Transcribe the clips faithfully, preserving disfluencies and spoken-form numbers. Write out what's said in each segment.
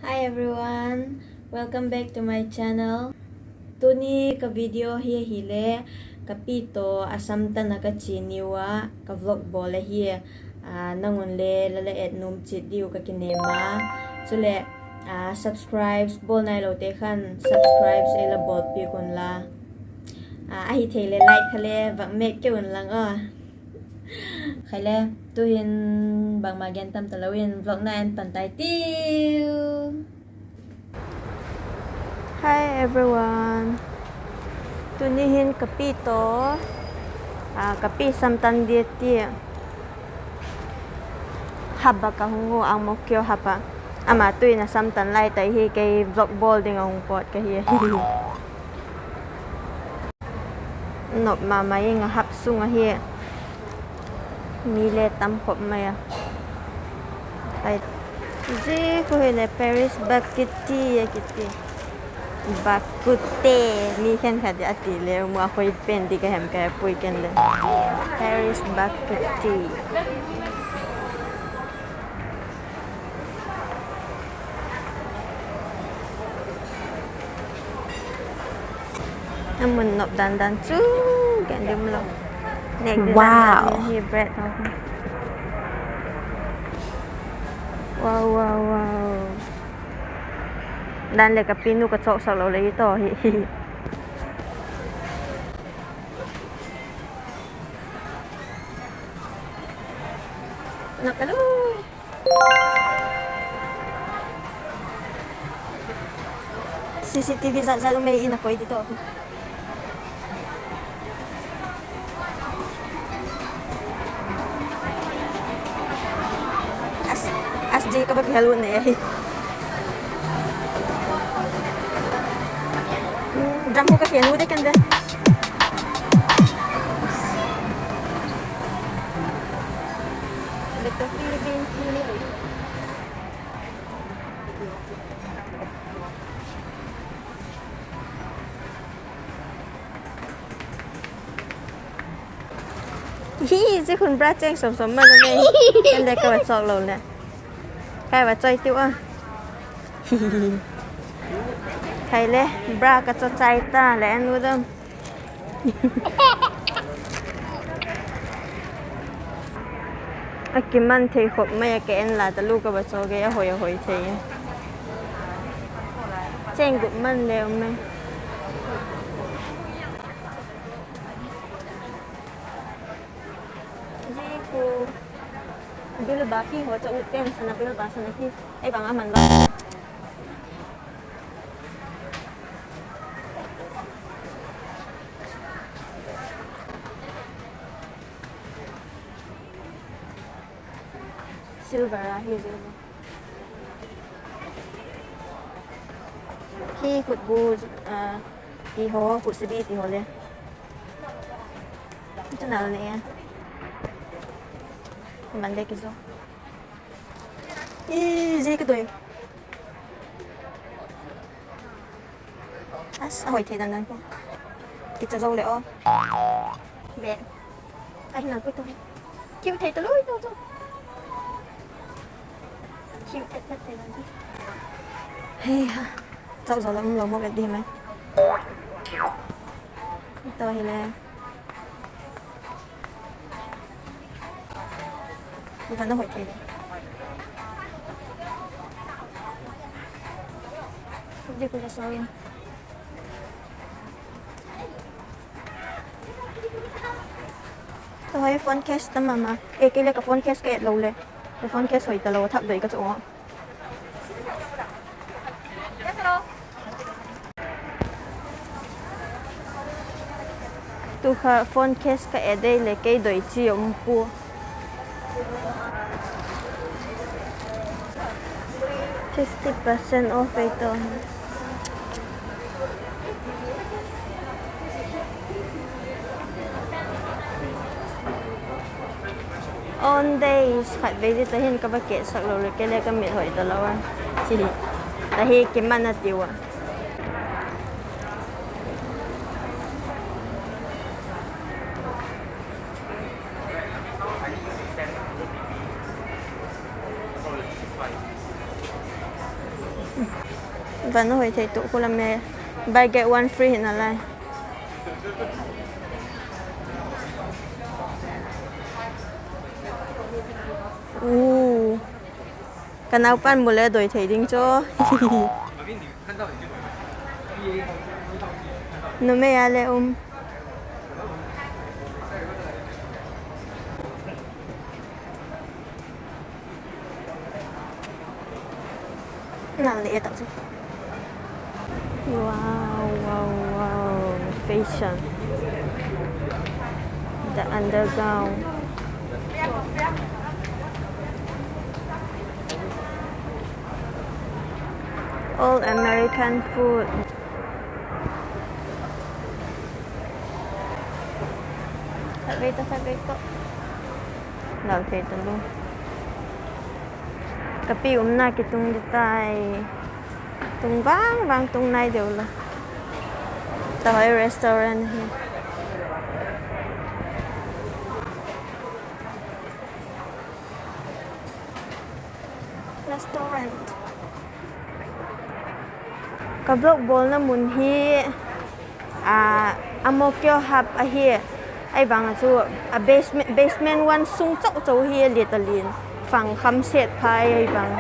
Hi everyone, welcome back to my channel. Tuni ka video hi ahile, ka pi tawh Assam tan a ka chia ni ua, ka vlog bawl ahi. Ah, nang un le la la et nuam chiat diu ka kinem a. Chuleh, ah, subscribes bawl nailote khan subscribes ei la bawlpiak unla. Ah, ahi thei leh like kha le vak mêk kei unlang aw. Khai le, tu'hin bangma gen tam talo in vlog na en pan tai tiu. Hi everyone. Tuni hin ka pi tawh, ah, ka pi Assam tan dia tia, hub ah ka hung u, Ang Mo Kio hub ah. Ama tu'in Assam tan lai tai hi, kei vlog bawl ding a hung pawt ka hi ahi. Nop ma ma ing a, hub sung ahi. Mi le tam khop mai a. Zia khu hile Paris Baguette a kiti. Baguette, mi khenkhat in a ti le mu a, khoi pen di ka hem ka pui ken le. Paris Baguette. A mun nop dan dan chu gen dim lo. Nêk di dan dan hi bread ho. Wow, wow, wow. Dan leh ka pi nu ka chawksak lo le i taw hi. Nak ka lu. C C T V zat zat um ei in a koi di taw. As, as di ka ba pi halu ne hi. Drum hu ka pian u de kan de. Hi, zia khun bra chêng sawm sawm ma lo le. Kan le ka va chawk lo le. Ka va choi tiu a. Khai le, bra ka chawk chai ta le, en u dam. A kiman thei khop mai a, ka en la talu ka va chawk e, a hoi a hoi thei. Chêng gup man le um e. Zia khu Bilbao hi ho cha u pen sana Bilbao sana hi. Ei bang a man ba. Silver a hi zia. Hi khutbu, ah, ti ho, khutsubi ti ho le. Chu nal ne. Man le kizo. I, zia ka doi. As, a hoi thei dan dan ko. Kicha zo le o. Be. Ahi nal pui to. Kiu thei ta lui to to. Kiu thei thei dan. Hei ha. Chau zo la um lo mo ka di mai. To hi le. Van a hoi thei. Di ku la so. To hoi phone case ta mama. E kei le ka phone case ka et lo le. Ka phone case hoi ta lo, thak doi ka chu. Tu kha phone case ka et dei le kei doi chi um pua. Fifty percent off ei to. On days khat vei di ta hin ka va ke sak lo le kei le ka mit hoi ta lo a. Chi hi. Ta hi kiman a tiu a. Van a hoi thei tu khu la me. Buy get one free hi nalai. Uu. Ka naupa'n mu le doi thei ding chu. Numei a le um. Nang le e tak chu. Wow, wow, wow. Fashion. The underground. All American food. Khatvei ta, khatvei ta. Lal thei ta lu. Ka pi umna kitung di tai. Tung vang vang tung nai deu la. Tahoi restaurant hi. Restaurant. Ka vlog bawlna mun hi, a, Ang Mo Kio Hub ahi. Ahi vang a chu a basement, basement one sung chau chau hi a lit a lin. Fang kham set phai ahi vang.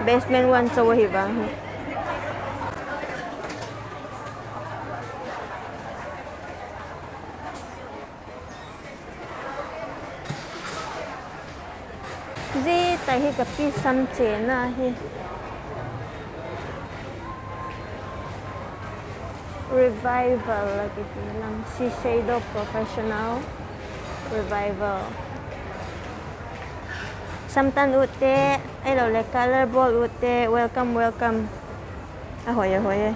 Basement one chau ahi vang hi. Zia tak hi ka pi sam chena hi. Revival a kiti lam, Shiseido Professional Revival. Samtan utte, ahiloleh color ball utte, welcome, welcome. A hoi, a hoi e.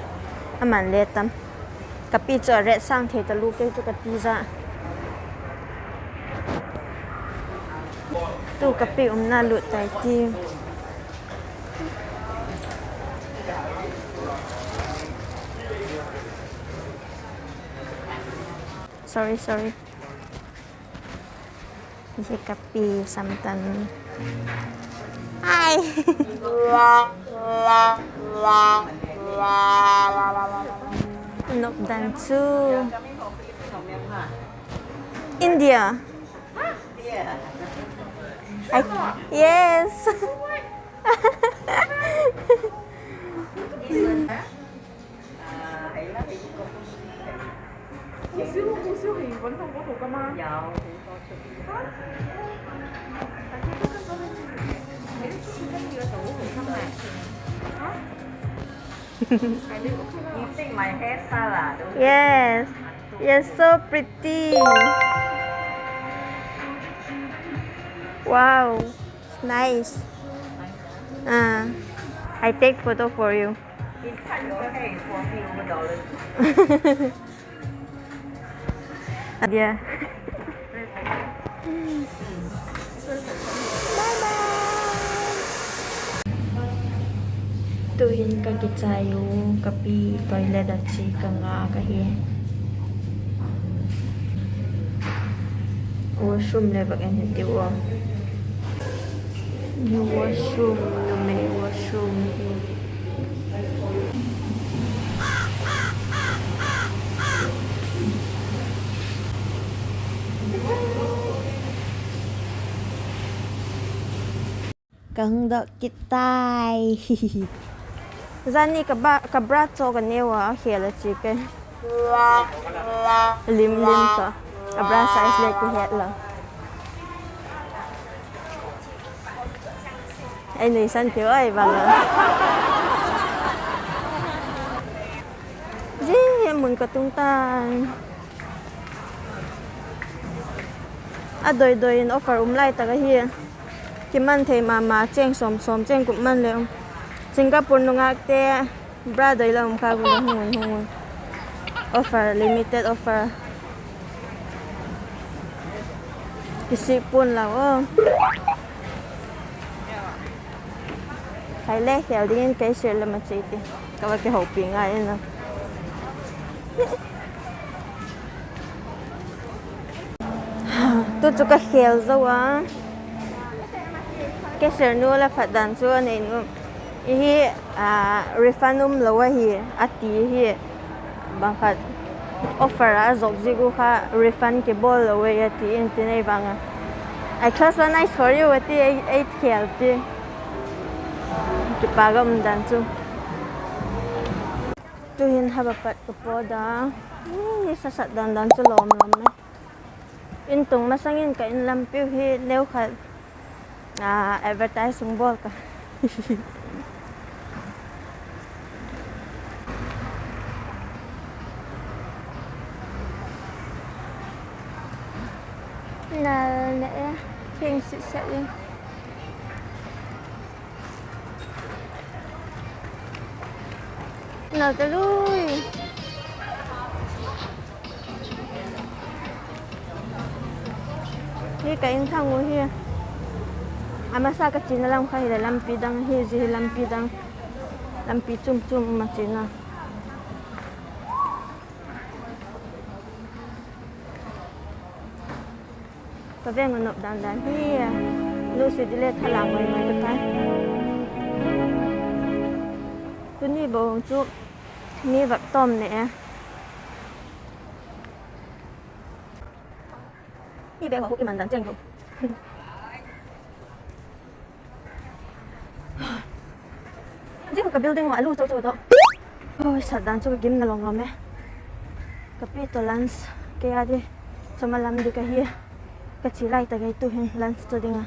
A man le tam. Ka pi chu a ret sâng thei talu, kei chu ka ti za. Tu ka pi umna lut tai ti. Sorry, sorry. Hi ka pi samtan. Ai. Nop dan chu. India. Ai, yes. Yes, you're so pretty. Wow, it's nice. Uh, I take photo for you. Adia. Bye bye. Tuhin ka kichai u, ka pi toilet a chia ka ngâk ahi. Washroom le vak en hitiu a. Washroom, numei washroom hi. Ka hung dok kit tai. Zani ka bra, ka bra chawk a neu a, a khêl a chia ke. Lim lim ta. A bra size le kihet lo. Ei nuisan thei ai vang a. Zia mun ka tung tai. A doi doi in offer um lai tak ahi. Kiman thei ma ma, cheng sawm sawm, cheng gup man le um. Singapore nungâkte bra doi la um kha gu le hung un, hung un. Offer, limited offer. Kisik pua'n lau aw. Khai le khêl dingin cashier lam a chia ti. Ka va kihoupi ngai in a. Tu chu ka khêl zo a. Cashier nu la phat dan chu a nei nu. Hi, refund um lo ahi, a ti hi. Bang khat offer a zawk ziak uh kha refund kibawl lo e a ti in, ti nei vang a. I close one eyes for you a ti, ei khêl ti. Kipak a um dan chu. Tu'hin hub apat ka pawt a. Sasat dan dan chu lawm lawm e. In tung masang in ka in lampiu hi neu khat advertise hung bawl ka. Nal ne e, thing sitset in. Nal ta lui. Hi ka in thang uh hi. A masa ka chiana lam kha hileh lampi dang hi, zia hi lampi dang. Lampi chum chum ma chiana. Ka veng a nop dan dan hi. Lusi di le thalam mai mai ka tai. Tuni bo chu mi vak tawm ne e. Hi be ho kiman dan cheng lo. Zia ka building a lu chau chau to. Oi, sat dan chu ka gimna lawm lawm e. Ka pi tawh lunch kei a di chawm a lam di ka hi. Ka chi lai tak ei tu'hin lunch chu ding a.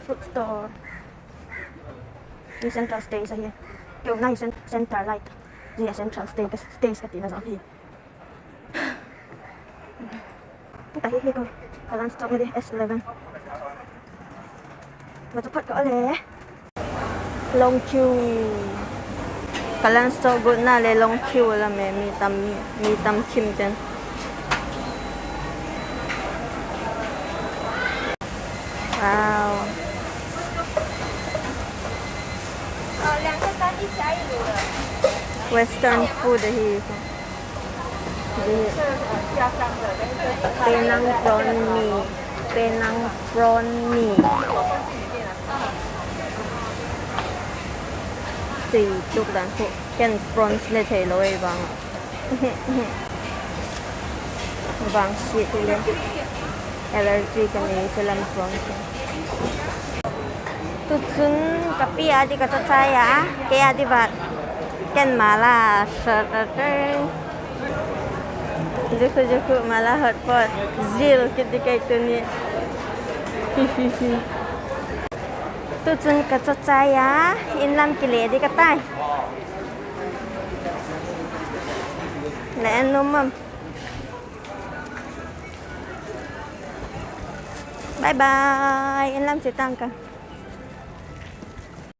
Food store. Hi central stage ahi. Keu nai cen-, center light. Zia central stage, stage ka tina zaw hi. Ka hi hi ko. Ka lunch chawk na di S eleven. Ka chu phat ka le. Long queue. Ka lunch chawk gutna le long queue la me, mi tam, mi tam khim ten. Wow. Western food ahi. Penang prawn mi, Penang prawn mi. Tui tuk dan khu, ken prawns le theilo ei vang a. Vangsiat hile allergy ka nei chu lam prawns. Tuchun ka pi a di ka chachai a, kei a di vak ken mala hot pot. Zia khu, zia khu mala hot pot. Zil kit di kei tuni. Tuchun ka chachai a, in lam kile di ka tai. La en nuam am. Bye bye. In lam chi tang ka.